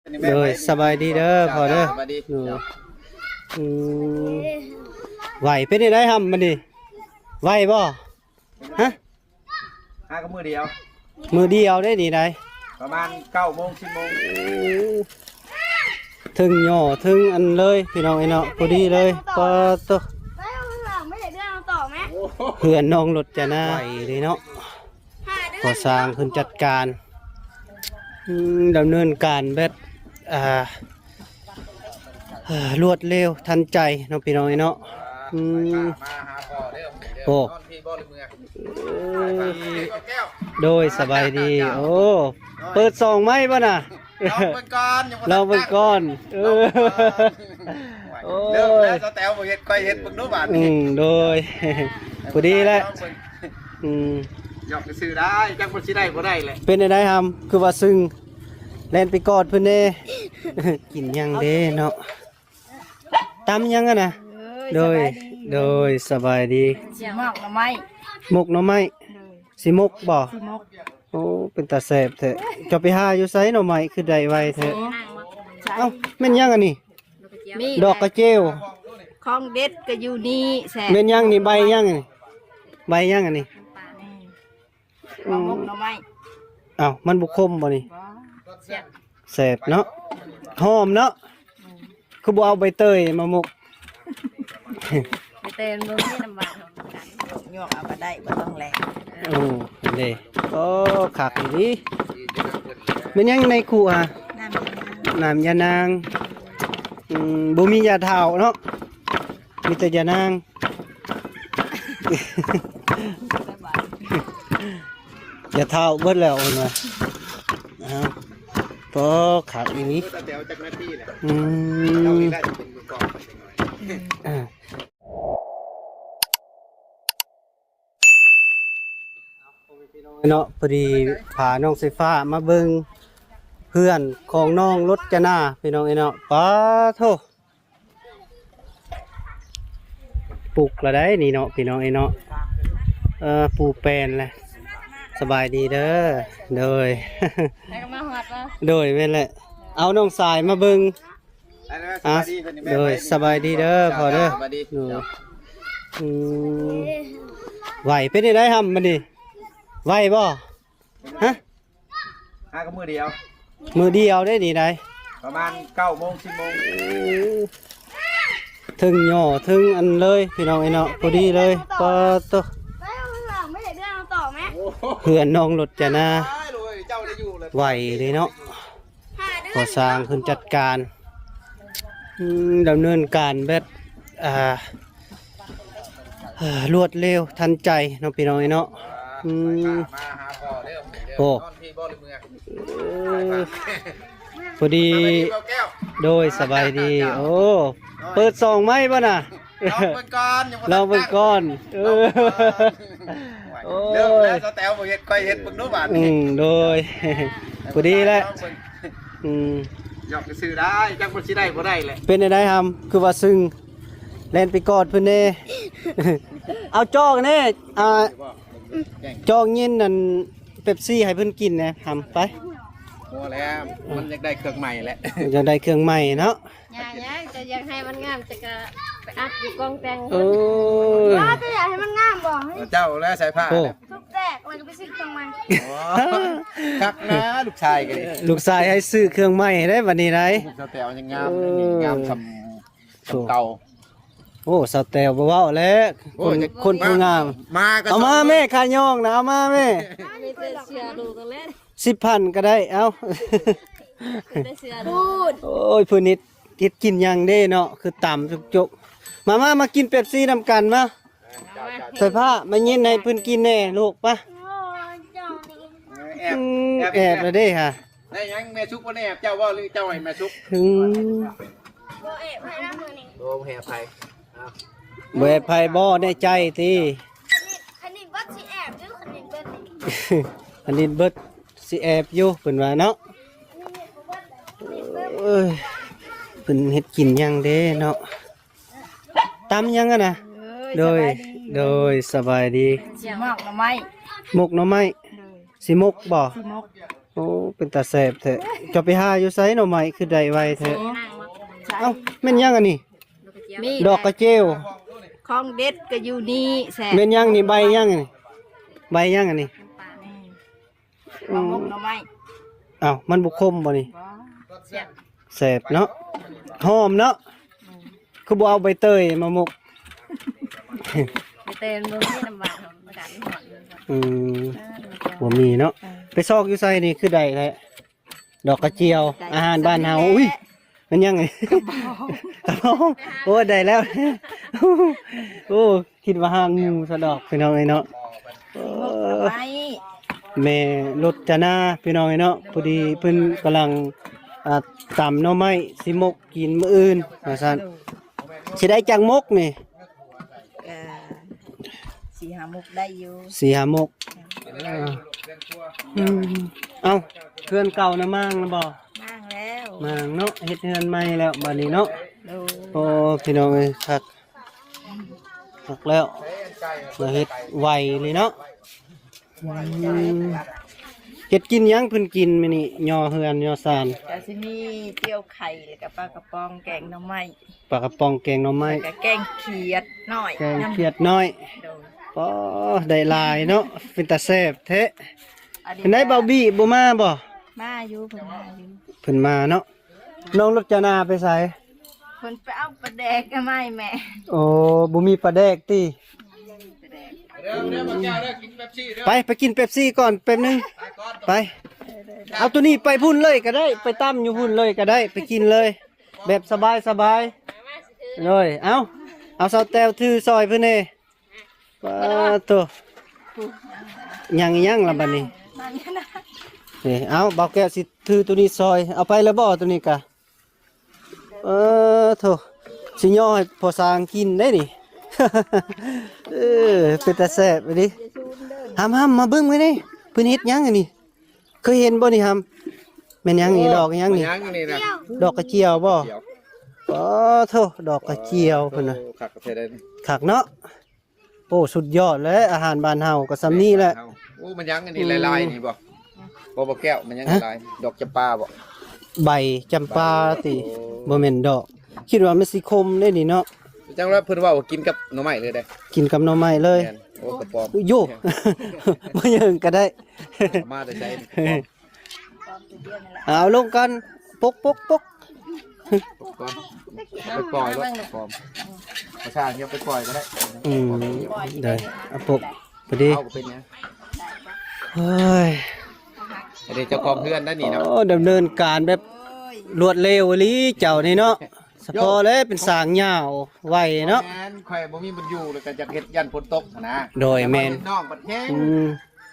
ໂດຍ ສະບາຍດີເດີພໍ່ເດີ ສະບາຍດີ ໂດຍ ອືມ ໄຫວ ເປັນຈັ່ງໃດຫຳມື້ນີ້ ໄຫວບໍ່ ຮະ ຫາກໍມື້ດຽວ ມື້ດຽວເດ້ນີ້ໃດ ປະມານເກົ້າໂມງ ສິບໂມງ ເທິງຫຍໍ້ເທິງອັນເລີຍ ພີ່ນ້ອງເອີຍເນາະ ພໍດີເລີຍ ປາໂຕ ໄປເອົາຂ້າງຫຼັງ ໄປເຮັດເລື່ອງຕໍ່ແມ ເຮືອນນ້ອງລົດຈະນາ ໄຫວເລີຍເນາະ ຫາເດືອນ ກໍ່ສ້າງເພິ່ນຈັດການ ອືມ ດຳເນີນການແບບ ອ່າ ລວດເລັວທັນໃຈເນາະ ພີ່ນ້ອງເອີຍເນາະ ອືມ ໂອ້ ໂດຍ ສະບາຍດີ ໂອ້ ເປີດຊ່ອງໃໝ່ບໍ່ນະ ລອງເບິ່ງກ່ອນ ຍັງບໍ່ທັນ ລອງເບິ່ງກ່ອນ ເອີ ໂອ້ຍ ເລີ່ມແລ້ວ ສາວແຕວບໍ່ເຮັດ ຂ້ອຍເຮັດເບິ່ງດູບາດນີ້ ອືມ ໂດຍ ພໍດີແຫຼະ ອືມ ຢອກຊື່ໆ ໄດ້ ຈັກມັນຊິໄດ້ບໍ່ໄດ້ແຫຼະ ເປັນຈັ່ງໃດຫຳ ຄືວ່າຊຶ້ງ ແລ່ນໄປກອດເພິ່ນແດ່ ກິນຫຍັງເດ້ເນາະ ຕຳຫຍັງຫັ້ນນະ ໂດຍ ໂດຍ ສະບາຍດີ ຊິໝົກໜໍ່ໄມ້ ໝົກໜໍ່ໄມ້ ໂດຍ ຊິໝົກບໍ່ ຊິໝົກ ໂອ້ ເປັນຕາແຊບແທ້ ເຈົ້າໄປຫາຢູ່ໃສໜໍ່ໄມ້ ຄືໄດ້ໄວແທ້ ເອົ້າ ແມ່ນຫຍັງອັນນີ້ ມີ ດອກກະເຈວ ຂອງເດັດກໍຢູ່ນີ້ ແຊບ ແມ່ນຫຍັງນີ້ ໃບຫຍັງນີ້ ໃບຫຍັງອັນນີ້ ນີ້ ໝົກໜໍ່ໄມ້ ອ້າວ ມັນບໍ່ຂົມບໍ່ນີ້ ບໍ່ ແຊບ ແຊບເນາະ ຫອມເນາະ ອືມ ຄືບໍ່ເອົາໃບເຕີຍມາໝົກ ໃບເຕີຍມັນບໍ່ມີນຳຫວານ ຫອມກັນ ຫຍວກເອົາກໍໄດ້ ບໍ່ຕ້ອງແລະ ໂອ້ ເດ້ ໂອ້ ຄັກອີ່ຫຼີ ແມ່ນຫຍັງໃນຄູ່ຫະ ນ້ຳຍານາງ ນ້ຳຍານາງ ອືມ ບໍ່ມີຢາທ້າວເນາະ ມີແຕ່ຢານາງ ຢ່າທ້າວເບິດແລ້ວເພິ່ນວ່າ ອ້າວ ໂຕຄັກອີ່ຫຼີ ອືມ ອ່າ ເນາະ ພໍດີພານ້ອງສາຍຟ້າມາເບິ່ງເຮືອນຂອງນ້ອງລົດຈະນາ ພີ່ນ້ອງເອີຍເນາະ ປາໂທ ປຸກລະໄດ໋ນີ້ເນາະ ພີ່ນ້ອງເອີຍເນາະ ເອີ ປູແປນລະ ສະບາຍດີເດີ ໂດຍ ແລ້ວກໍມາຮອດລະ ໂດຍ ແມ່ນແຫຼະ ເອົານ້ອງສາຍມາເບິ່ງ ອ່າ ໂດຍ ສະບາຍດີເດີພໍ່ເດີ ສະບາຍດີ ໂດຍ ອືມ ໄຫວ ເປັນຈັ່ງໃດຫຳມື້ນີ້ ໄຫວບໍ່ ຮະ ຫາກໍມື້ດຽວ ມື້ດຽວເດ້ນີ້ໃດ ປະມານເກົ້າໂມງ ສິບໂມງ ເທິງຫຍໍ້ເທິງອັນເລີຍ ພີ່ນ້ອງເອີຍເນາະ ພໍດີເລີຍ ປາໂຕ ໄປເອົາຂ້າງຫຼັງ ໄປເຮັດເລື່ອງຕໍ່ແມ ເຮືອນນ້ອງລົດຈະນາ ໄຫວເລີຍເນາະ ຫາເດືອນ ກໍ່ສ້າງເພິ່ນຈັດການ ອືມ ດຳເນີນການແບບ ອ່າ ລວດເລັວທັນໃຈເນາະ ພີ່ນ້ອງເອີຍເນາະ ອືມ ໂອ້ ເອີ ພໍດີ ໂດຍ ສະບາຍດີ ໂອ້ ເປີດຊ່ອງໃໝ່ບໍ່ນະ ລອງເບິ່ງກ່ອນ ຍັງບໍ່ທັນ ລອງເບິ່ງກ່ອນ ເອີ ໂອ້ຍ ເລີ່ມແລ້ວ ສາວແຕວບໍ່ເຮັດ ຂ້ອຍເຮັດເບິ່ງດູບາດນີ້ ອືມ ໂດຍ ພໍດີແຫຼະ ອືມ ຢອກຊື່ໆ ໄດ້ ຈັກມັນຊິໄດ້ບໍ່ໄດ້ແຫຼະ ເປັນຈັ່ງໃດຫຳ ຄືວ່າຊຶ້ງ ແລ່ນໄປກອດເພິ່ນແດ່ ເອົາຈອກແດ່ ອ່າ ຈອກເຢັນອັນເປັບຊີໃຫ້ເພິ່ນກິນແດ່ ຫຳ ໄປ ບໍ່ແລ້ວ ມັນຢາກໄດ້ເຄື່ອງໃໝ່ແຫຼະ ຢາກໄດ້ເຄື່ອງໃໝ່ເນາະ ຢ່າໆ ຈະຢາກໃຫ້ມັນງາມ ຈະກະໄປອັດຢູ່ກອງແຕ່ງ ໂອ້ຍ ວ່າຈະຢາກໃຫ້ມັນງາມບໍ່ ເຈົ້າແລ້ວໃສ່ຜ້າ ໂອ້ ທຸບແຕກ ແລ້ວກໍໄປຊື້ເຄື່ອງໃໝ່ ໂອ້ ຄັກນະ ລູກຊາຍກໍດີ ລູກຊາຍໃຫ້ຊື້ເຄື່ອງໃໝ່ໄດ໋ບັດນີ້ໄດ໋ ສາວແຕວຍັງງາມ ເອີ ນີ້ງາມສ່ຳ ໂອ້ ສ່ຳເກົ່າ ໂອ້ ສາວແຕວບໍ່ເວົ້າແລ້ວ ໂອ້ ຄົນ ຄົນຜູ້ງາມ ມາກໍ ເອົາມາແມ່ ຂາຍອງນະ ເອົາມາແມ່ ມີແຕ່ເສືອລູກນັ້ນແຫຼະ ສິບພັນກໍໄດ້ ເອົາ ມີແຕ່ເສືອລູກ ໂອ້ຍ ເພິ່ນເຮັດ ເຮັດກິນຫຍັງເດ້ເນາະ ຄືຕຳຈົກໆ ມາ ມາ ມາກິນເປັບຊີນຳກັນມາ ໃສ່ຜ້າມາເຢັນໃຫ້ເພິ່ນກິນແດ່ລູກ ປະ ແອບ ອືມ ແອບ ແອບລະເດ້ຫາ ໄດ້ຫຍັງແມ່ສຸກບໍ່ໄດ້ແອບເຈົ້າບໍ່ ຫຼືເຈົ້າໃຫ້ແມ່ສຸກ ອືມ ບໍ່ແອບໃຜນະມື້ນີ້ ໂອ້ ບໍ່ແອບໃຜ ເອົ້າ ບໍ່ແອບໃຜບໍ່ ແນ່ໃຈຕິ ຄັນນີ້ ຄັນນີ້ເບິດຊິແອບຢູ່ ຄັນນີ້ເບິດ ຄັນນີ້ເບິດຊິແອບຢູ່ ເພິ່ນວ່າເນາະ ເອີຍ ເພິ່ນເຮັດກິນຫຍັງເດ້ເນາະ ຕຳຫຍັງຫັ້ນນະ ໂດຍ ໂດຍ ສະບາຍດີ ຊິໝົກໜໍ່ໄມ້ ໝົກໜໍ່ໄມ້ ໂດຍ ຊິໝົກບໍ່ ຊິໝົກ ໂອ້ ເປັນຕາແຊບແທ້. ເຈົ້າໄປຫາຢູ່ໃສໜໍ່ໄມ້ ຄືໄດ້ໄວແທ້? ເອົ້າ ແມ່ນຫຍັງອັນນີ້? ນີ້ ດອກກະເຈວ. ຂອງເດັດກໍຢູ່ນີ້ແຊບ. ແມ່ນຫຍັງນີ້? ໃບຫຍັງນີ້? ໃບຫຍັງອັນນີ້? ອືມ ໝາກໝົກໜໍ່ໄມ້. ອ້າວ ມັນບໍ່ຂົມບໍ່ນີ້? ບໍ່ ແຊບ ແຊບເນາະ ຫອມເນາະ. ອືມ ຄືບໍ່ເອົາໃບເຕີຍມາໝົກ? ໃບເຕີຍມັນບໍ່ມີນຳບ້ານເຮົາ ອາກາດມັນຮ້ອນ. ອືມ ເອີ ບໍ່ມີເນາະ. ເອີ ໄປຊອກຢູ່ໃສນີ້ຄືໄດ້ແທ້? ດອກກະຈຽວ ອາຫານບ້ານເຮົາ. ອຸ້ຍ ແມ່ນຫຍັງນີ້? ກະບອງ ກະບອງ. ໂອ້ ໄດ້ແລ້ວ. ໂອ້ ຄິດວ່າຫາງງູຊະດອກ ພີ່ນ້ອງເອີຍເນາະ. ເອີ ແມ່ລົດຈະນາ ພີ່ນ້ອງເອີຍເນາະ. ພໍດີເພິ່ນກຳລັງ ອ່າ ຕຳໜໍ່ໄມ້ ຊິໝົກກິນມື້ອື່ນວ່າຊັ້ນ. ຊິໄດ້ຈັກໝົກນີ້? ກະສີ່ຫ້າໝົກໄດ້ຢູ່ ສີ່ຫ້າໝົກ. ເອີ ອືມ ເອົ້າ ເຮືອນເກົ່ານະມ້າງແລ້ວບໍ່? ມ້າງແລ້ວ ມ້າງເນາະ. ເຮັດເຮືອນໃໝ່ແລ້ວບາດນີ້ເນາະ. ໂດຍ ໂອ້ ພີ່ນ້ອງເອີຍ ຄັກ ຄັກແລ້ວ ລະເຮັດໄວເລີຍເນາະ. ອືມ ເຮັດກິນຫຍັງເພິ່ນກິນມື້ນີ້? ຍໍເຮືອນຍໍຊານ ກະຊິມີຕຽວໄຂ່ ແລ້ວກະປາກະປ໋ອງ ແກງໜໍ່ໄມ້. ປາກະປ໋ອງແກງໜໍ່ໄມ້ ແລ້ວກະແກງຂຽດນ້ອຍ ແກງຂຽດນ້ອຍ. ໂດຍ ອໍ ໄດ້ຫຼາຍເນາະ ເປັນຕາແຊບແທ້. ອັນນີ້ ເປັນໃດ ເບົາບີບໍ່ມາບໍ່? ມາຢູ່ ເພິ່ນມາຢູ່ ເພິ່ນມາເນາະ. ນ້ອງລົດຈະນາໄປໃສ? ເພິ່ນໄປເອົາປາແດກມາໃຫ້ແມ່. ໂອ້ ບໍ່ມີປາແດກຕິ? ປາແດກ ໄປ ໄປກິນເປັບຊີກ່ອນແປັບໜຶ່ງ ໄປ. ເອົາໂຕນີ້ໄປພຸ້ນເລີຍກະໄດ້ ໄປຕຳຢູ່ພຸ້ນເລີຍກະໄດ້ ໄປກິນເລີຍ ແບບສະບາຍໆ. ໂດຍ ເອົາ ເອົາສາວແຕ້ວຖືຊ່ອຍເພິ່ນແດ່. ປາໂຕ ຍັງອີ່ຫຍັງລະບາດນີ້? ນີ້ ເອົາ ບ່າວແກ້ວຊິຖືໂຕນີ້ຊ່ອຍ. ເອົາໄປແລ້ວບໍ່ໂຕນີ້ກະ? ເອີ ໂທ້ ຊິຍໍໃຫ້ພໍ່ຊ່າງກິນໄດ໋ນີ້. ເອີ ເປັນຕາແຊບອີ່ຫຼີ. ຫຳໆ ມາເບິ່ງມື້ນີ້ ເພິ່ນເຮັດຫຍັງອັນນີ້? ເຄີຍເຫັນບໍ່ນີ້ຫຳ? ແມ່ນຫຍັງນີ້? ໂອ້ ດອກຫຍັງນີ້? ຫຍັງນີ້ນະ? ດອກກະຈຽວບໍ່? ກະຈຽວ. ປາໂທ ດອກກະຈຽວເພິ່ນນະ. ໂອ້ ຄັກແທ້ເດ້ນີ້ ຄັກເນາະ. ໂອ້ ສຸດຍອດແຫຼະ ອາຫານບ້ານເຮົາກໍສ່ຳນີ້ແຫຼະ. ໂອ້ ມັນຫຍັງອັນນີ້ ອືມ ລາຍໆນີ້ບໍ່? ບໍ່ ບໍ່ແກ້ວ ມັນຫຍັງ ຮະ? ລາຍ ດອກຈຳປາບໍ່? ໃບຈຳປາຕິ? ໂອ້ ບໍ່ແມ່ນດອກ. ຄິດວ່າມັນຊິຂົມເດ້ນີ້ເນາະ. ຈັ່ງວ່າເພິ່ນເວົ້າວ່າກິນກັບໜໍ່ໄມ້ເລີຍເດ້. ກິນກັບໜໍ່ໄມ້ເລີຍ. ແມ່ນ. ໂອ້ ກະປອມ. ໂຢ ບໍ່ເຢິງກະໄດ້. ມາແຕ່ໃສ? ເອົາລົງກ່ອນ ປົກ ປົກ ປົກ ປົກກ່ອນ ໄປປ່ອຍໂລດ ປອມ ປະຊາຊົນໄປປ່ອຍກໍໄດ້. ອືມ ໄດ້ ເອົາປົກ ພໍດີ ເອົາກໍເປັນຫຍັງ. ເຮີ້ຍ ອັນນີ້ເຈົ້າຂອງເຮືອນໄດ໋ນີ້ເນາະ. ໂອ້ ດຳເນີນການແບບລວດເລັວອີ່ຫຼີເຈົ້ານີ້ເນາະ. ສະເພາະແຫຼະເປັນຊ່າງຍາວໄວເນາະ. ແມ່ນ ຂ້ອຍບໍ່ມີບ່ອນຢູ່ ແລ້ວກໍຢາກເຮັດຢ້ານຝົນຕົກຫັ້ນນະ. ໂດຍ ແມ່ນ ນ້ອງບັດແຮງ ອືມ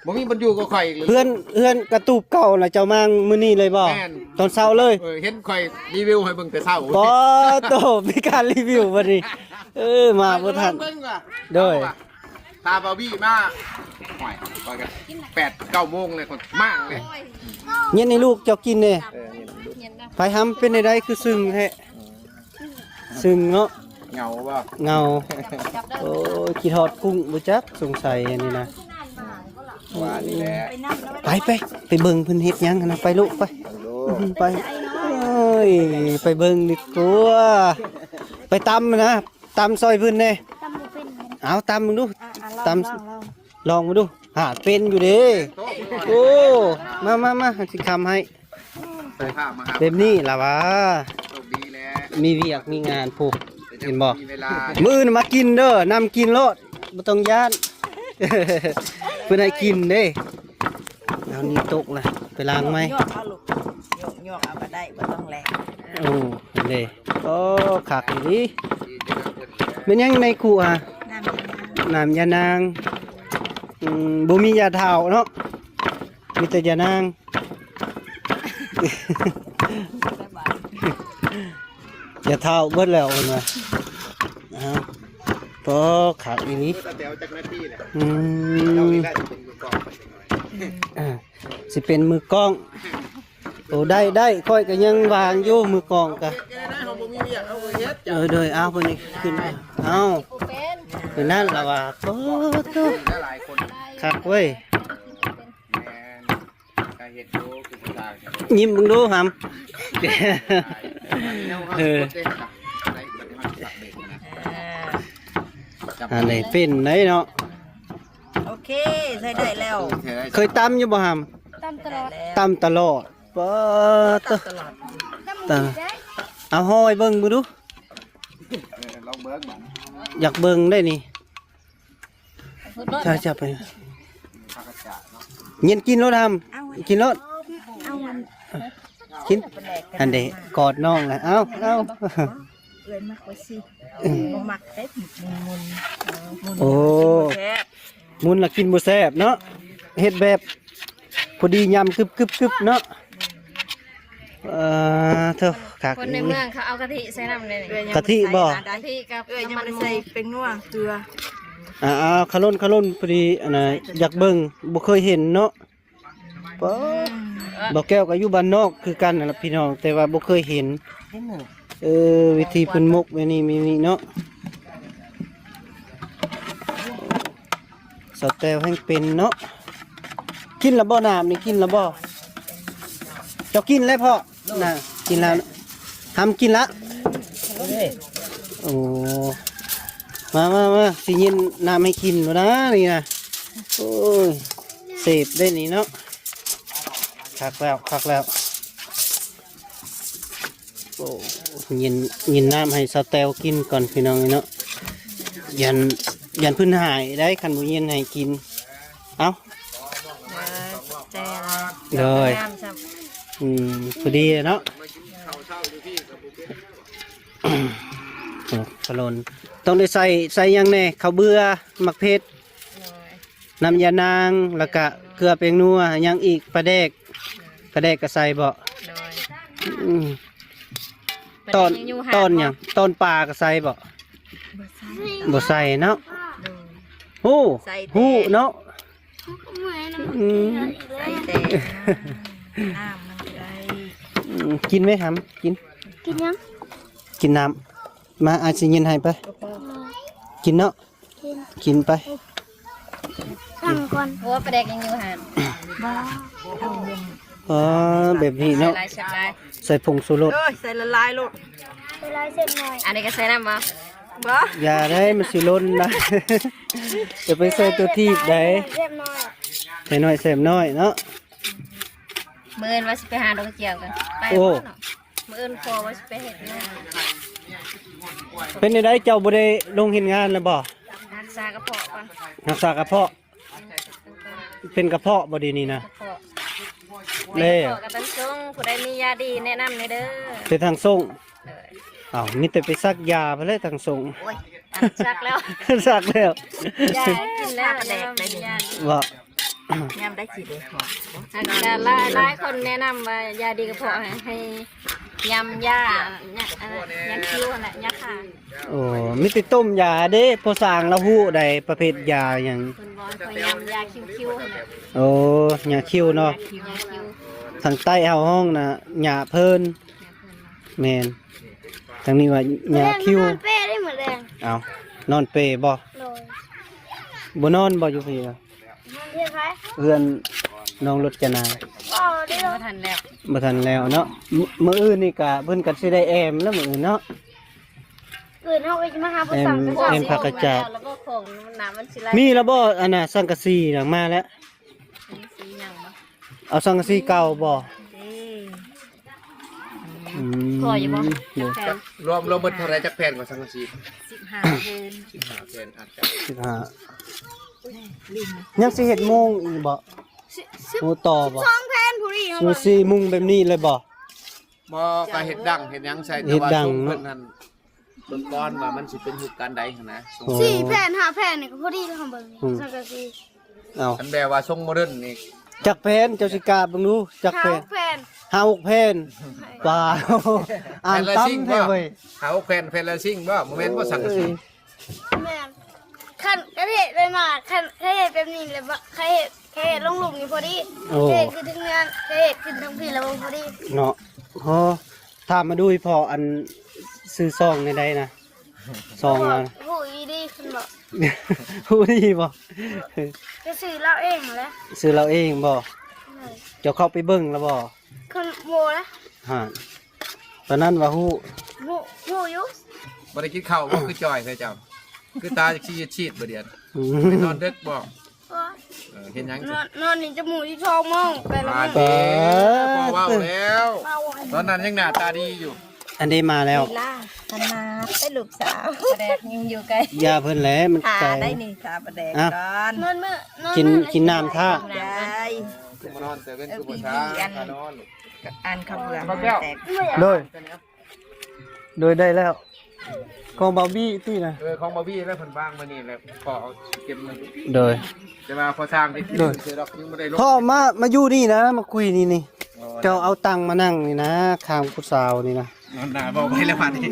ບໍ່ມີບ່ອນຢູ່ກັບຂ້ອຍອີກເລີຍ. ເຮືອນ ເຮືອນກະຕູບເກົ່ານະ ເຈົ້າມາມື້ນີ້ເລີຍບໍ່? ແມ່ນ ຕອນເຊົ້າເລີຍ. ເອີ ເຫັນຂ້ອຍຣີວິວໃຫ້ເບິ່ງແຕ່ເຊົ້າ. ປາໂຕ ມີການຣີວິວບັດນີ້. ເອີ ມາບໍ່ທັນ. ໂດຍ ຖ້າບ່າວບີມາ ໂອ້ຍ ຂ້ອຍກໍແປດເກົ້າໂມງເລີຍ ຂ້ອຍມາເລີຍ. ເຮັດໃຫ້ລູກເຈົ້າກິນເດ້. ເອີ ເຮັດໃຫ້ລູກ. ໄປຫຳ ເປັນແນວໃດຄືຊຶ້ງແທ້? ຊຶ້ງເນາະ. ເຫງົາບໍ່? ເຫງົາ. ໂອ້ຍ ຄິດຮອດກຸ້ງບໍ່ຈັກ ສົງໄສອັນນີ້ນະ. ວ່ານີ້ແຫຼະ. ໄປ ໄປ ໄປເບິ່ງເພິ່ນເຮັດຫຍັງຫັ້ນນະ ໄປລູກ ໄປ ເບິ່ງດູ ໄປ. ໂອ້ຍ ໄປເບິ່ງດີກວ່າ ໄປຕຳນະ ຕຳຊ່ອຍເພິ່ນແດ່. ຕຳບໍ່ເປັນ. ເອົາ ຕຳເບິ່ງດູ. ອ່ະ ອ່ະ ລອງ ຕຳ ລອງ ລອງ ລອງເບິ່ງດູ. ຫາເປັນຢູ່ເດ້. ໂອ້ ມາ ມາ ມາ ຊິຄຳໃຫ້. ໄປພາມາຫາ ແບບນີ້ລະຫວາ. ໂຊກດີແຫຼະ ມີວຽກມີງານພຸ້ນ ເຫັນບໍ່? ມີເວລາ ມື້ອື່ນມາກິນເດີ ນຳກິນໂລດ ບໍ່ຕ້ອງຢ້ານ ເພິ່ນໃຫ້ກິນເດ້. ເອົານີ້ຕົກລະ ໄປລ້າງໃໝ່. ຍົກເອົາລູກ ຍົກ ຍົກເອົາກໍໄດ້ ບໍ່ຕ້ອງແລະ. ໂອ້ ເດ້. ໂອ້ ຄັກອີ່ຫຼີ. ແມ່ນຫຍັງໃນຄຸຫະ? ນ້ຳຍານາງ ນ້ຳຍານາງ. ອືມ ບໍ່ມີຢາທ້າວເນາະ ມີແຕ່ຢານາງ. ຢາທ້າວເບິດແລ້ວເພິ່ນວ່າ. ອ້າວ ໂອ້ ຄັກອີ່ຫຼີ. ເບິດແລ້ວຈັກນາທີແຫຼະ. ອືມ ເຈົ້ານີ້ແຫຼະຊິເປັນມືກ້ອງ. ອ່າ ຊິເປັນມືກ້ອງ. ໂອ້ ໄດ້ ໄດ້ ຂ້ອຍກໍຍັງວ່າງຢູ່ ມືກ້ອງກະ. ເອີ ໂດຍ ເອົາ ເພິ່ນນີ້ຂຶ້ນ ເອົາ ຄືນັ້ນລະວ່າ. ໂອ້ໂຕ ຄັກເວີຍ. ແມ່ນ ໄກ່ ຍິ້ມເບິ່ງດູຫຳ. ເອີ ອັນນີ້ເປັນໄດເນາະ. ໂອເຄ ໃຊ້ໄດ້ແລ້ວ. ເຄີຍຕຳຢູ່ບໍ່ຫຳ? ຕຳຕະຫຼອດ ຕຳຕະຫຼອດ. ປາດໂທ້ ຕຳຕະຫຼອດ. ຕຳ ເອົາຫໍ່ໃຫ້ເບິ່ງເບິ່ງດູ. ເອີ ລອງເບິ່ງບັດ ຢາກເບິ່ງໄດ໋ນີ້. ເຈົ້າ ເຈົ້າໄປ ເຢັນກິນໂລດຫຳ ກິນໂລດ ກິນ. ອັນເດ ກອດນ້ອງລະ. ເອົາ ເອົາ ເອື້ອຍມັກໄວ້ຊິ ບໍ່ມັກເດ້ໝຸ່ນໆ. ໂອ້ ໝຸ່ນລະກິນບໍ່ແຊບເນາະ. ເຮັດແບບພໍດີ ຍຳກຶບໆໆເນາະ. ເອີ ໂທ້ ຄັກ. ຄົນໃນເມືອງເຂົາເອົາກະທິໃສ່ນຳເດ້. ກະທິບໍ່? ກະທິກັບ ເອື້ອຍຍັງບໍ່ໄດ້ໃສ່ແປ້ງນົວເກືອ. ອ່າ ຂະຫຼົ່ນ ຂະຫຼົ່ນ ພໍດີ ອັນນ່າ ຢາກເບິ່ງ ບໍ່ເຄີຍເຫັນເນາະ. ປາດ ອືມ ບ່າວແກ້ວກໍຢູ່ບ້ານນອກຄືກັນຫັ້ນລະພີ່ນ້ອງ ແຕ່ວ່າບໍ່ເຄີຍເຫັນ. ເອີ ວິທີເພິ່ນໝົກແບບນີ້ມີເນາະ. ສາວແຕ້ວແຮ່ງເປັນເນາະ. ກິນລະບໍ່ ນ້ຳນີ້ກິນລະບໍ່? ເຈົ້າກິນແລ້ວເພາະ ນະ ກິນແລ້ວ ທຳກິນລະ. ໂອ້ ມາ ມາ ມາ ຊິເຢັນນ້ຳໃຫ້ກິນໂລດນະນີ້ນະ. ໂອ້ຍ ເສບເດ້ນີ້ເນາະ. ຄັກແລ້ວ ຄັກແລ້ວ. ໂອ້ ເຢັນ ເຢັນນ້ຳໃຫ້ສາວແຕ້ວກິນກ່ອນພີ່ນ້ອງເອີຍເນາະ. ຢ້ານ ຢ້ານເພິ່ນຫາຍໄດ໋ ຄັນບໍ່ເຢັນໃຫ້ກິນ. ເອົ້າ ເອີ ແຕ່ ໂດຍ ງາມຊ້ຳ. ອືມ ພໍດີເນາະ. ໂອ້ ຂະຫຼົ່ນ ຕ້ອງໄດ້ໃສ່ ໃສ່ຫຍັງແດ່? ເຂົ້າເບືອ ໝາກເຜັດ ໂດຍ ນ້ຳຢານາງ ແລ້ວກະເກືອ ແປ້ງນົວ ຫຍັງອີກ? ປາແດກ ປາແດກກໍໃສ່ບໍ່? ໂດຍ ອືມ ປາແດກ ຕອນ ຍັງຢູ່ ຕອນຫຍັງ ຕອນປາກໍໃສ່ບໍ່? ບໍ່ໃສ່ ບໍ່ໃສ່ເນາະ. ໂດຍ ໂອ້ ໃສ່ແຕ່ ຮູ້ເນາະ. ອືມ ໃສ່ແຕ່ນ້ຳມັນກໍໄດ້. ອືມ ກິນໄໝຫຳ? ກິນ ກິນຫຍັງ? ກິນນ້ຳ. ມາ ອ້າຍຊິເຢັນໃຫ້ໄປ. ກິນເນາະ. ກິນ ກິນໄປ ຕັ້ງກ່ອນ. ໂອ້ ປາແດກຍັງຢູ່ຫັ້ນ. ບໍ່ ເອົາ ອໍ ແບບນີ້ເນາະ. ຫຼາຍໆ ແຊບຫຼາຍ. ໃສ່ຜົງຊູລົດ. ເອີຍ ໃສ່ຫຼາຍໆໂລດ. ໃສ່ຫຼາຍແຊບໜ້ອຍ. ອັນນີ້ກໍໃສ່ນ້ຳບໍ່? ບໍ່ ຢ່າໄດ໋ ມັນຊິຫຼົ່ນນະ. ຢ່າໄປໃສ່ຕົວຖີບໄດ໋. ແຊບໜ້ອຍ ໃສ່ໜ້ອຍແຊບໜ້ອຍເນາະ. ມື້ອື່ນວ່າຊິໄປຫາດອກກະຈຽວກັນ ໄປ ໂອ້ ບໍ່ເນາະ? ມື້ອື່ນພໍ່ວ່າຊິໄປເຮັດງານ. ເປັນແນວໃດ ເຈົ້າບໍ່ໄດ້ລົງເຮັດງານແລ້ວບໍ່? ຮັກສາກະເພາະກ່ອນ. ຮັກສາກະເພາະ. ເປັນກະເພາະບໍ່ດຽວນີ້ນະ? ກະເພາະ. ແລ້ວ ກະຕັນຊົງ ຜູ້ໃດມີຢາດີແນະນຳແດ່ເດີ. ເປັນທາງຊົງ. ໂດຍ. ອ້າວ ມີແຕ່ໄປສັກຢາພຸ້ນແຫຼະທາງຊົງ. ໂອ້ຍ ອັນສັກແລ້ວ ສັກແລ້ວ. ຢາກິນແລ້ວ ຢາມີຢາດີ. ບໍ່ ຍາມໄດ້ຊິໄດ້ພໍ. ອັນ ຫຼາຍ ຫຼາຍຄົນແນະນຳວ່າຢາດີກະເພາະໃຫ້ ໃຫ້ຍຳຢາ ຍາ ອັນ ຢາຄິ້ວຫັ້ນແຫຼະ ຢາຂ້າ. ໂອ້ ມີແຕ່ຕົ້ມຢາເດ້ ພໍ່ຊ່າງລາວຮູ້ໃດ໋ ປະເພດຢາຫຍັງ. ເພິ່ນບອກໃຫ້ຂ້ອຍຍຳຢາຄິ້ວໆຫັ້ນແຫຼະ. ໂອ້ ຢາຄິ້ວເນາະ. ຢາຄິ້ວ ຢາຄິ້ວ. ທາງໃຕ້ເຮົາຮ້ອງນະ ຢາເພີນ. ຢາເພີນເນາະ. ແມ່ນ. ທາງນີ້ວ່າຢາຄິ້ວ. ນອນເປໄດ້ມື້ແລງ. ເອົ້າ ນອນເປບໍ່? ໂດຍ. ບໍ່ນອນບໍ່ຢູ່ພີ້? ເຮືອນໃຜ? ເຮືອນນ້ອງລົດຈະນາ. ບໍ່ໄດ້ ບໍ່ທັນແລ້ວ ບໍ່ທັນແລ້ວເນາະ. ມື້ ມື້ອື່ນນີ້ກະເພິ່ນກະຊິໄດ້ແອ້ມແລ້ວມື້ອື່ນເນາະ. ອື່ນເຮົາກໍຈະມາຫາຜູ້ ແອ້ມ ສາວ ແອ້ມພາກກະຈາດ. ແລ້ວກໍຂອງນ້ຳມັນຊິໄຫຼ. ມີແລ້ວບໍ່ ອັນນ່າ ສັງກະສີນະ ມາແລ້ວ? ສັງກະສີຍັງບໍ່? ເອົາສັງກະສີເກົ່າບໍ່? ເອີ ອືມ ພໍຢູ່ບໍ່? ຈັກແຜ່ນ? ລວມ ລວມເບິດເທົ່າໃດ ຈັກແຜ່ນກວ່າສັງກະສີ? ສິບຫ້າແຜ່ນ. ສິບຫ້າແຜ່ນ ອາດຈະ ສິບຫ້າ. ຍັງຊິເຮັດມຸງອີກບໍ່? ຊິ ຊິ ມຸງຕໍ່ບໍ່? ສິບສອງແຜ່ນພໍດີ. ຊິມຸງແບບນີ້ເລີຍບໍ່? ບໍ່ ກໍເຮັດດັງເຮັດຫຍັງໃສ່. ເຮັດດັງເນາະ. ເບິ່ງກ່ອນວ່າມັນຊິເປັນຮູບການໃດຫັ້ນນະ. ໂອ້ ສີ່ແຜ່ນ ຫ້າແຜ່ນນີ້ກໍພໍດີແລ້ວ. ເບິ່ງ ອືມ ສັງກະສີ. ເອົ້າ ອັນແບບວ່າຊົງໂມເດີນນີ້. ຈັກແຜ່ນ ເຈົ້າຊິກາບເບິ່ງດູ ຈັກແຜ່ນ? ຫ້າຫົກແຜ່ນ. ຫ້າຫົກແຜ່ນ. ປາ ອ່ານຕຳແທ້ເວີຍ. ຫ້າຫົກແຜ່ນ ແຜ່ນລະຊິງບໍ່? ບໍ່ແມ່ນບໍ່ ສັງກະສີ? ເອີຍ ແມ່ນ. ຄັນ ຄັນເຮັດໄປມາ ຄັນ ຄັນເຮັດແບບນີ້ແລ້ວບໍ່ ຄັນເຮັດ ຄັນເຮັດລົງລຸ່ມນີ້ພໍດີ. ໂອ້ ຄັນເຮັດຂຶ້ນເທິງເຮືອນ ຄັນເຮັດຂຶ້ນເທິງພີ້ແລ້ວບໍ່ພໍດີເນາະ. ໂອ້ ຖາມມາດູອີ່ພໍ່ ອັນຊື່ຊ່ອງແນວໃດນະ? ຊ່ອງລາວ ຮູ້ອີ່ດີເພິ່ນບອກ. ຮູ້ດີບໍ່? ກໍຊື່ລາວເອງຫັ້ນແຫຼະ. ຊື່ລາວເອງບໍ່? ເຈົ້າເຂົ້າໄປເບິ່ງແລ້ວບໍ່? ຄັນບໍ່ລະ ຮະ ຕອນນັ້ນວ່າຮູ້ ຮູ້ ຮູ້ຢູ່. ບໍ່ໄດ້ກິນເຂົ້າບໍ່? ຄືຈ່ອຍແທ້ເຈົ້າ ຄືຕາຈັກຊິເຮັດຊີດບໍ່ດຽວ ອືມ ໄປນອນເດິກບໍ່? ບໍ່ ເອີ ເຮັດຫຍັງ? ນອນ ນອນນີ້ຈະໝູກສິບສອງໂມງ ໄປແລ້ວ ອ່າ ເດ້ ພໍເວົ້າແລ້ວ ເວົ້າ ຕອນນັ້ນຍັງໜ້າຕາດີຢູ່. ອັນນີ້ມາແລ້ວ ລາ ອັນມາເປັນລູກສາວ ປາແດກຍັງຢູ່ໄກ ຢ່າເພິ່ນແຫຼະ ມັນໄກ ໄດ້ນີ້ ຖ້າປາແດກກ່ອນ ນອນມື້ ກິນ ກິນນ້ຳຖ້າ ໄດ້ ມານອນແຕ່ເວັນ ເອີ ຄືບໍ່ຊ້າ ພານອນ ອັນເຂົ້າເບືອ ແຕກ ໂດຍ ໂດຍ ໄດ້ແລ້ວ ຂອງບາວບີຕິນະ ເອີ ຂອງບາວບີແລ້ວ ເພິ່ນວາງໄວ້ນີ້ແລ້ວ ພໍເອົາເກັບມາ ໂດຍ ແຕ່ວ່າພໍສ້າງໄດ້ ໂດຍ ເທື່ອດອກ ຍັງບໍ່ໄດ້ລົງ ພໍມາ ມາຢູ່ນີ້ນະ ມາຄຸຍນີ້ນີ້ ອໍ ເຈົ້າເອົາຕັ່ງມານັ່ງນີ້ນະ ຂ້າງຜູ້ສາວນີ້ນະ ນອນໜ້າເວົ້າໄປແລ້ວບັດນີ້ ໄດ້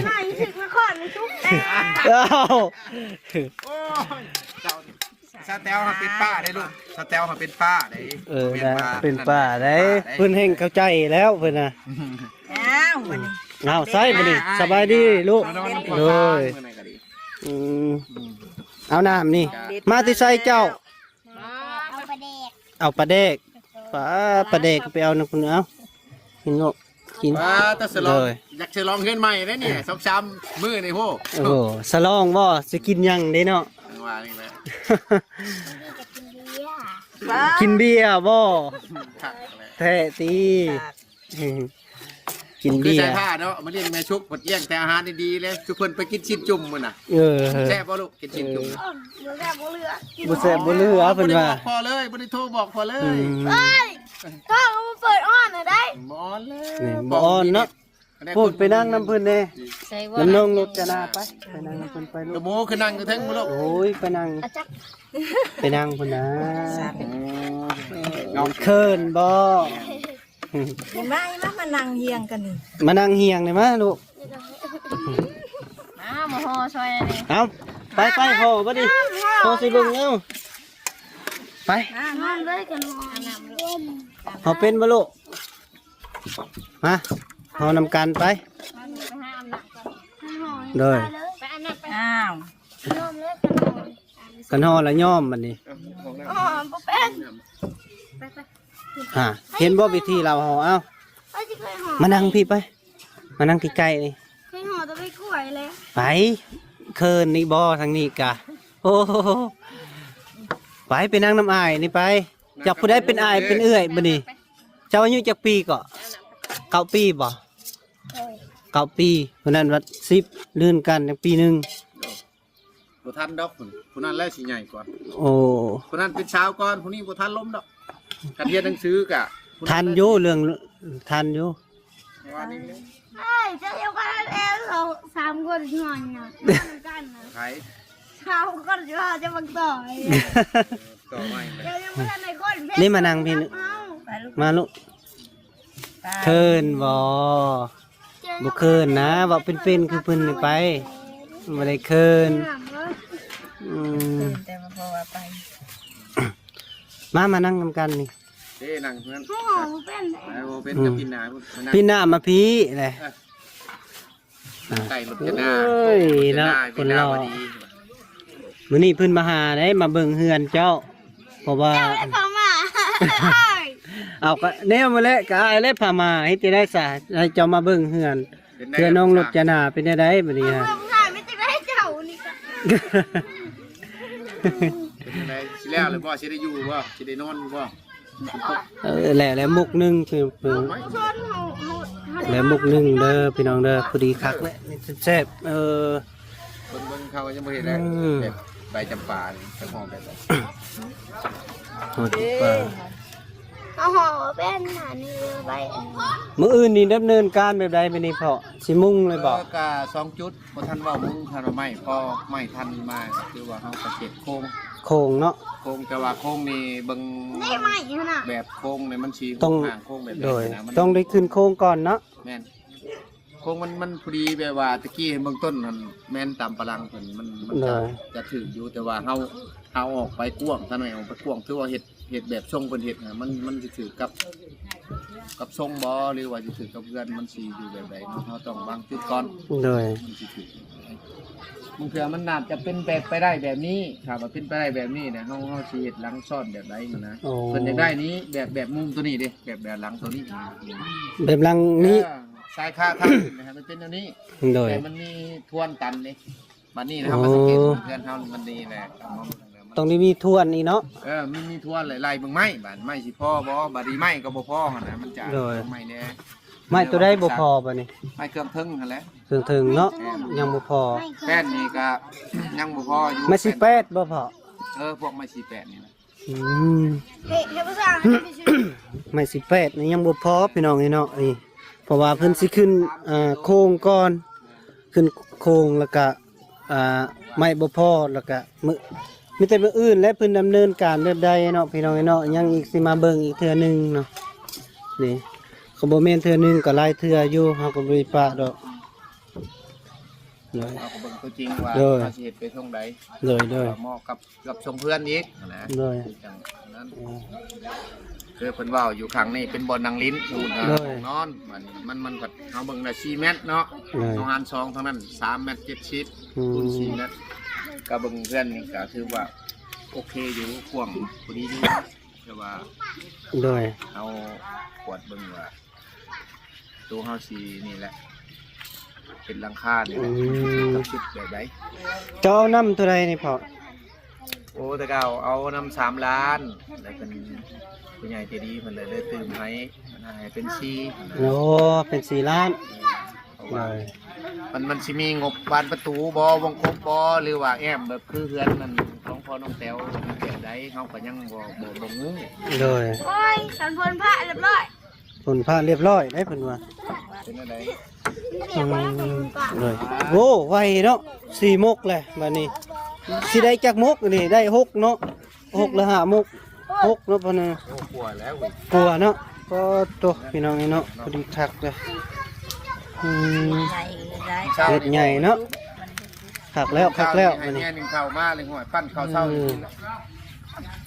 ໄດ້ ຖືກນະຄອນມັນທຸກແລ້ວ ອ້າວ ໂອ້ຍ ເຈົ້າ ສາວແຕວຫັ້ນເປັນປ້າເດ້ລູກ ສາວແຕວຫັ້ນເປັນປ້າເດ້ ເອີ ແມ່ນວ່າເປັນປ້າເດ້ ເພິ່ນແຮ່ງເຂົ້າໃຈແລ້ວເພິ່ນນະ ອ້າວ ມື້ນີ້ ອ້າວ ໃສ່ມື້ນີ້ ອ່າ ສະບາຍດີລູກ ມານອນນຳພໍ່ ໂດຍ ມື້ນັ້ນກໍດີ ອືມ ອືມ ເອົານ້ຳນີ້ ມາແຕ່ໃສເຈົ້າ? ເອົາປາແດກ ເອົາປາແດກ ປາ ປາແດກໄປເອົານຳພຸ້ນ ເອົາ ກິນໂລດ ກິນ ປາ ຕາສະຫຼອງ ໂດຍ ຢາກສະຫຼອງເຮືອນໃໝ່ເດ້ນີ້ ສອງສາມມື້ນີ້ ໂອ້ ໂອ້ ສະຫຼອງບໍ່? ຊິກິນຫຍັງເດ້ເນາະ ຈັ່ງວ່ານີ້ແຫຼະ ກິນເບຍບໍ່? ຄັກແຫຼະ ແທ້ຕິ ຄັກ ກິນເບຍ ຄືໃສ່ຜ້າເນາະ ມາລ້ຽງແມ່ຊຸກ ເພິ່ນລ້ຽງແຕ່ອາຫານດີໆເລີຍ ຄືເພິ່ນໄປກິນຊີ້ນຈຸ່ມມື້ນະ ເອີ ແຊບບໍ່ລູກ? ກິນຊີ້ນຈຸ່ມ ເອີ ບໍ່ແຊບບໍ່ເຫຼືອ ບໍ່ແຊບບໍ່ເຫຼືອ ເພິ່ນວ່າ ບໍ່ໄດ້ບອກພໍ່ເລີຍ ບໍ່ໄດ້ໂທບອກພໍ່ເລີຍ ອືມ ເອີຍ ໂທກໍບໍ່ເປີດອ່ອນນະໄດ໋ ບໍ່ອ່ອນເລີຍ ນີ້ບໍ່ອ່ອນເນາະ ພຸ້ນໄປນັ່ງນຳເພິ່ນແດ່ ນຳນ້ອງລົດຈະນາໄປ ໄປນັ່ງນຳເພິ່ນໄປລູກ ໂອ້ ຄືນັ່ງຢູ່ເທິງພຸ້ນລູກ ໂອ້ຍ ໄປນັ່ງ ໄປນັ່ງພຸ້ນນະ ເຂີນບໍ່? ມາ ມາ ມານັ່ງຮຽງກັນນີ້ ມານັ່ງຮຽງນີ້ມາລູກ ມາ ມາຫໍ່ຊ່ອຍນີ້ ເອົາ ໄປ ໄປຫໍ່ບັດນີ້ ຫໍ່ຊິເບິ່ງ ເອົາ ໄປ ມາ ມາເລີຍກັນ ຫໍ່ເປັນບໍ່ລູກ? ມາ ຫໍ່ນຳກັນໄປ ໂດຍ ອ້າວ ຄັນຫໍ່ລະຍອມບັດນີ້ ອໍ ບໍ່ເປັນ ໄປ ໄປ ຫາ ເຫັນບໍ່ວິທີລາວຫໍ່? ເອົ້າ ມານັ່ງພີ້ໄປ ມານັ່ງໃກ້ໆນີ້ ເຄີຍຫໍ່ແຕ່ໃບກ້ວຍແຫຼະ ໄປ ເຂີນອີກບໍ່ທາງນີ້ກະ ໂອ້ ໄປ ໄປນັ່ງນຳອ້າຍນີ້ໄປ ຈັກຜູ້ໃດເປັນອ້າຍເປັນເອື້ອຍບັດນີ້ ເຈົ້າອາຍຸຈັກປີເກາະ? ເກົ້າປີບໍ່? ໂດຍ ເກົ້າປີ ຜູ້ນັ້ນວ່າສິບ ລື່ນກັນຍັງປີໜຶ່ງ ບໍ່ທັນດອກ ຜູ້ນັ້ນແຫຼະຊິໃຫຍ່ກ່ອນ ໂອ້ ຜູ້ນັ້ນເປັນສາວກ່ອນ ຜູ້ນີ້ບໍ່ທັນລົມດອກ ຄັນຮຽນໜັງສືກະ ທັນຢູ່ ເລື່ອງ ທັນຢູ່ ວ່ານີ້ ເອີຍ ເຈົ້າເຈົ້າກໍແລ້ວ ສາມຄົນນອນນະ ນອນນຳກັນນະ ໃຜ? ສາມຄົນ ເຈົ້າຈະບັກຕໍ່ ຕໍ່ໃໝ່ ເຈົ້າຍັງບໍ່ທັນໄດ້ຄົນ ນີ້ມານັ່ງພີ້ ມາລູກ ເຂີນບໍ່? ບໍ່ເຂີນນະ ເວົ້າເປັນໆຄືເພິ່ນນີ້ໄປ ບໍ່ໄດ້ເຂີນ ອືມ ແຕ່ວ່າພໍວ່າໄປ ມາ ມານັ່ງນຳກັນນີ້ ເດ້ ນັ່ງເພື່ອນ ໂອ້ ບໍ່ເປັນ ໄປບໍ່ເປັນ ອືມ ກໍປິ່ນໜ້າພຸ້ນ ມານັ່ງ ປິ່ນໜ້າມາພີ້ແຫຼະ ເອີ ອ່າ ໃກ້ລົດຈະນາ ໂອ້ຍ ເນາະ ຄົນເຮົາ ມື້ນີ້ເພິ່ນມາຫາເດ້ ມາເບິ່ງເຮືອນເຈົ້າ ເພາະວ່າ ເຈົ້າໄດ້ພາມາ ເອົາ ກໍແນວມາແຫຼະ ກໍອ້າຍແຫຼະພາມາ ເຮັດຈັ່ງໃດຊະ ໃຫ້ເຈົ້າມາເບິ່ງເຮືອນ ເຮືອນນ້ອງລົດຈະນາເປັນຈັ່ງໃດບັດນີ້ຮະ ເບິ່ງຫາແມ່ນຈັ່ງໃດເຈົ້ານີ້ກະ ເປັນຈັ່ງໃດ ຊິແລ້ວຫຼືບໍ່ ຊິໄດ້ຢູ່ບໍ່ ຊິໄດ້ນອນຢູ່ບໍ່? ເອີ ແລ້ວ ແລ້ວມຸກໜຶ່ງ ຄື ຄື ແລ້ວມຸກໜຶ່ງເດີພີ່ນ້ອງເດີ ພໍດີຄັກແຫຼະ ນີ້ແຊບໆ ເອີ ເບິ່ງ ເບິ່ງເຂົາຍັງບໍ່ເຫັນເລີຍ ອືມ ແບບໃບຈຳປານີ້ ຈະຫອມແບບໃດ ຫອມຈຳປາ ເອົາຫອມເປັນອັນນີ້ໃບ ມື້ອື່ນນີ້ດຳເນີນການແບບໃດບັດນີ້ພໍ່ ຊິມຸງເລີຍບໍ່? ເອີ ກະສອງຈຸດ ບໍ່ທັນເວົ້າມຸງ ຄັນວ່າໄມ້ ພໍໄມ້ທັນມາ ກໍຄືວ່າເຮົາກໍເກັບໂຄງ ໂຄງເນາະ ໂຄງ ແຕ່ວ່າໂຄງນີ້ເບິ່ງ ນີ້ໄມ້ຫັ້ນນະ ແບບໂຄງນີ້ມັນຊິ ຕ້ອງ ຫ້າງໂຄງແບບໃດ ໂດຍ ນະ ມັນ ຕ້ອງໄດ້ຂຶ້ນໂຄງກ່ອນເນາະ ແມ່ນ ໂຄງມັນ ມັນພໍດີ ແບບວ່າຕະກີ້ເບື້ອງຕົ້ນຫັ້ນ ແມ່ນຕາມປະລັງເພິ່ນ ມັນ ມັນຈະ ໂດຍ ຈະຖືກຢູ່ ແຕ່ວ່າເຮົາ ເຮົາອອກໄປກວ້າງ ຖ້າໜ້ອຍອອກໄປກວ້າງ ຄືວ່າເຮັດ ເຮັດແບບຊົງເພິ່ນເຮັດນະ ມັນ ມັນຊິຖືກກັບ ກັບຊົງບໍ່ ຫຼືວ່າຊິຖືກກັບເຮືອນ ມັນຊິຢູ່ແບບໃດເນາະ ເຮົາຕ້ອງວາງຈຸດກ່ອນ ໂດຍ ມັນຊິຖືກ ບາງເທື່ອມັນໜ້າຈະເປັນແບບໄປໄດ້ແບບນີ້ ຖ້າວ່າເປັນໄປໄດ້ແບບນີ້ນະ ເຮົາ ເຮົາຊິເຮັດຫຼັງຊ້ອນແບບໃດຫັ້ນນະ. ໂອ້ ເພິ່ນຢາກໄດ້ນີ້ ແບບ ແບບມຸມໂຕນີ້ເດ້ ແບບ ແບບຫຼັງໂຕນີ້ ແບບຫຼັງນີ້ ເອີ ຊາຍຄາທາງຂຶ້ນນະ ໃຫ້ມັນເປັນແນວນີ້. ໂດຍ ແຕ່ມັນມີທວນຕັນເດ້. ບັດນີ້ນະ ເຮົາມາສັງເກດເຮືອນເຮົາມັນນີ້ແຫຼະ ຕ້ອງໄດ້ມີທວນອີກເນາະ. ເອີ ມີ ມີທວນ ໄລ່ເບິ່ງໄມ້ ບາດໄມ້ຊິພໍບໍ່ ບາດນີ້ໄມ້ກໍບໍ່ພໍຫັ້ນນະ ມັນຈະ ໂດຍ ໄມ້ແດ່. ໄມ້ຕົວໃດບໍ່ພໍບາດນີ້? ໄມ້ເຄື່ອງເທິງຫັ້ນແຫຼະ ເຄື່ອງເທິງເນາະ ແມ່ນ ຍັງບໍ່ພໍ. ແປ້ນນີ້ກໍຍັງບໍ່ພໍຢູ່ ໄມ້ສີ່ແປດບໍ່ພໍ? ເອີ ພວກໄມ້ສີ່ແປດນີ້ນະ. ອືມ ເອີ ເຮັດບໍ່ສ້າງ ໄມ້ສີ່ແປດນີ້ຍັງບໍ່ພໍພີ່ນ້ອງເອີຍເນາະ. ນີ້ ເພາະວ່າເພິ່ນຊິຂຶ້ນ ເອີ ໂຄງກ່ອນ ຂຶ້ນໂຄງ ແລ້ວກະ ອ່າ ໄມ້ບໍ່ພໍ ແລ້ວກະມື້ ມີແຕ່ມື້ອື່ນແຫຼະ ເພິ່ນດຳເນີນການແບບໃດເນາະ ພີ່ນ້ອງເອີຍເນາະ. ຍັງອີກ ຊິມາເບິ່ງອີກເທື່ອໜຶ່ງເນາະ. ນີ້ ກໍບໍ່ແມ່ນເທື່ອໜຶ່ງ ກໍຫຼາຍເທື່ອຢູ່ ເຮົາກໍບໍ່ໄດ້ປະດອກ. ໂດຍ ເຮົາກໍເບິ່ງຕົວຈິງວ່າ ໂດຍ ເຮົາຊິເຮັດໄປຊ່ອງໃດ. ໂດຍ ໂດຍ ເໝາະກັບ ກັບຊົງເພື່ອນອີກຫັ້ນນະ. ໂດຍ ຈັ່ງນັ້ນ ເອີ ຄືເພິ່ນເວົ້າຢູ່ຂ້າງນີ້ເປັນບ່ອນນັ່ງຫຼິ້ນ ສົມມຸດວ່າ ໂດຍ ຫ້ອງນອນ ມັນ ມັນ ມັນກໍ ເຮົາເບິ່ງແລ້ວສີ່ແມັດເນາະ. ໂດຍ ຫ້ອງຫານສອງທາງນັ້ນສາມແມັດເຈັດສິບ ອືມ ຄູນສີ່ແມັດ ກໍເບິ່ງເຮືອນນີ້ກໍຖືວ່າໂອເຄຢູ່ ກວ້າງພໍດີຢູ່ ແຕ່ວ່າ ໂດຍ ເຮົາກວດເບິ່ງວ່າ ໂຕເຮົາຊິນີ້ແຫຼະ ເປັນຫຼັງຄານີ້ແຫຼະ ອືມ ມັນຊິເປັນກັບຊຸດແບບໃດ? ເຈົ້າເອົານຳເທົ່າໃດນີ້ພໍ່? ໂອ້ ແຕ່ເກົ່າເອົານຳສາມລ້ານ ແລ້ວເພິ່ນ ຜູ້ໃຫຍ່ໃຈດີເພິ່ນເລີຍຕື່ມໃຫ້ ເພິ່ນໃຫ້ເປັນສີ່. ໂອ້ ເປັນສີ່ລ້ານ ເພາະວ່າ ໂດຍ ມັນ ມັນຊິມີງົບບານປະຕູບໍ່ ວົງກົບບໍ່ ຫຼືວ່າແອ້ມແບບຄືເຮືອນນັ້ນຂອງພໍ່ນ້ອງແຕວແບບໃດ ເຮົາກໍຍັງບໍ່ ບໍ່ ບໍ່ຮູ້. ໂດຍ ໂອ້ຍ ສັນພົນພະຮຽບຮ້ອຍ ຜົນພະຮຽບຮ້ອຍໄດ໋ເພິ່ນວ່າ ເປັນແນວໃດ? ອືມ ໂດຍ ໂອ້ ໄວເນາະ ສີ່ມົກແຫຼະບາດນີ້ ຊິໄດ້ຈັກມົກນີ້ ໄດ້ຫົກເນາະ ຫົກຫຼືຫ້າມົກ ຫົກເນາະພໍ່ເນາະ. ໂອ້ ກວ່າແລ້ວ ກວ່າເນາະ. ກໍໂຕ ພີ່ນ້ອງເອີຍເນາະ ພໍດີຄັກເດີ. ອືມ ເຮັດໃຫຍ່ເນາະ ຄັກແລ້ວ ຄັກແລ້ວ ມື້ນີ້ ໃຫ້ເມຍໜຶ່ງເຂົ້າມາເລີຍ ຫ້ວຍ ປັ້ນເຂົ້າເຊົ້າ ອືມ ກິນແລ້ວ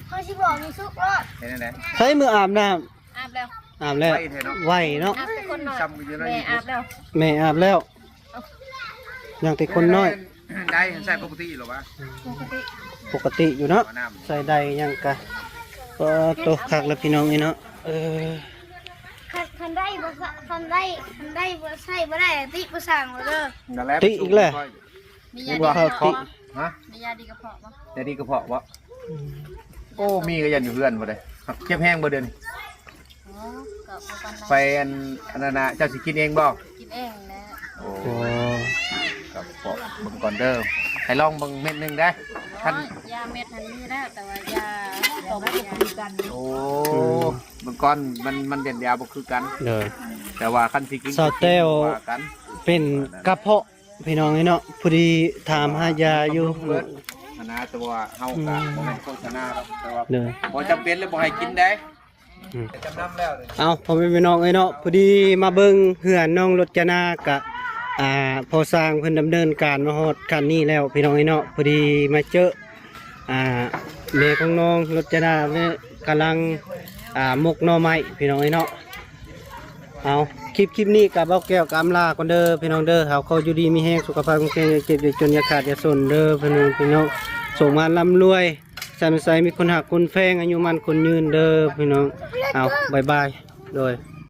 ເຂົາຊິບອກມີສຸກໂລດ ເຮັດຈັ່ງໃດ? ໃຊ້ມືອາບນ້ຳ ອາບແລ້ວ ອາບແລ້ວ ໄວແທ້ເນາະ ໄວເນາະ ອາບແຕ່ຄົນນ້ອຍ ຊ້ຳຢູ່ໃນ ແມ່ອາບແລ້ວ ແມ່ອາບແລ້ວ ຍັງແຕ່ຄົນນ້ອຍ. ໄດ້ໃຊ້ປົກກະຕິຢູ່ແລ້ວວະ? ປົກກະຕິ ປົກກະຕິຢູ່ເນາະ ອາບນ້ຳ ໃຊ້ໄດ້ຫຍັງກະ ກໍໂຕຄັກແລ້ວພີ່ນ້ອງເອີຍເນາະ. ເອີ ຄັນ ຄັນໄດ້ບໍ່ ຄັນໄດ້ ຄັນໄດ້ບໍ່ໃຊ້ບໍ່ໄດ້ ຕິບໍ່ສ້າງເດີ ຕິອີກແລ້ວ. ມີຢາດີກະເພາະ ຮະ? ມີຢາດີກະເພາະບໍ່? ຢາດີກະເພາະບໍ່? ອືມ ໂອ້ ມີກະຍັນຢູ່ເຮືອນບໍ່ໄດ້. ເຈັບແຮງບໍ່ດຽວນີ້? ໂອ້ ກໍບໍ່ປານໃດ. ໄປອັນ ອັນນັ້ນນະ ເຈົ້າຊິກິນເອງບໍ່? ກິນເອງແຫຼະ. ໂອ້ ໂອ້ ກະເພາະເບິ່ງກ່ອນເດີ ໃຫ້ລອງເບິ່ງເມັດໜຶ່ງເດ້. ໂອ້ ຄັນຢາເມັດຫັ້ນມີແລ້ວ ແຕ່ວ່າຢາ ໂອ້ ອືມ ເບິ່ງກ່ອນ ມັນ ມັນເດັດຢາບໍ່ຄືກັນ. ໂດຍ ແຕ່ວ່າຄັນຊິກິນ ສາວແຕ້ວ ກໍກິນ ວ່າກັນ ເປັນກະເພາະ ພີ່ນ້ອງເອີຍເນາະ ພໍດີຖາມຫາຢາຢູ່ ເບິ່ງເບິດຫັ້ນນະ ແຕ່ວ່າເຮົາກໍ ອືມ ບໍ່ແມ່ນໂຄສະນາດອກ ແຕ່ວ່າ ໂດຍ ບໍ່ຈຳເປັນແລ້ວບໍ່ໃຫ້ກິນໄດ໋. ອືມ ຈຳນຳແລ້ວນີ້ ເອົາ ພໍ່ແມ່ພີ່ນ້ອງເອີຍເນາະ ພໍດີມາເບິ່ງເຮືອນນ້ອງລົດຈະນາກະ ອ່າ ພໍສ້າງເພິ່ນດຳເນີນການມາຮອດຂັ້ນນີ້ແລ້ວ ພີ່ນ້ອງເອີຍເນາະ ພໍດີມາເຈີ ອ່າ ແມ່ຂອງນ້ອງລົດຈະນາ ກຳລັງ ອ່າ ໝົກໜໍ່ໄມ້ ພີ່ນ້ອງເອີຍເນາະ. ເອົາ ຄລິບ ຄລິບນີ້ກະເບົາແກ້ວກະອຳລາກ່ອນເດີພີ່ນ້ອງເດີ. ເຮົາຂໍຢູ່ດີມີແຮງ ສຸຂະພາບແຂງແຮງ ຢ່າເຈັບ ຢ່າຈົນ ຢ່າຂາດ ຢ່າສົນເດີພີ່ນ້ອງ ພີ່ນ້ອງ ໂຊກໝານລ່ຳລວຍ ສາມໃສ ມີຄົນຮັກຄົນແພງ ອາຍຸໝັ້ນຄົນຍືນເດີພີ່ນ້ອງ. ເອົາ ບາຍບາຍ ໂດຍ.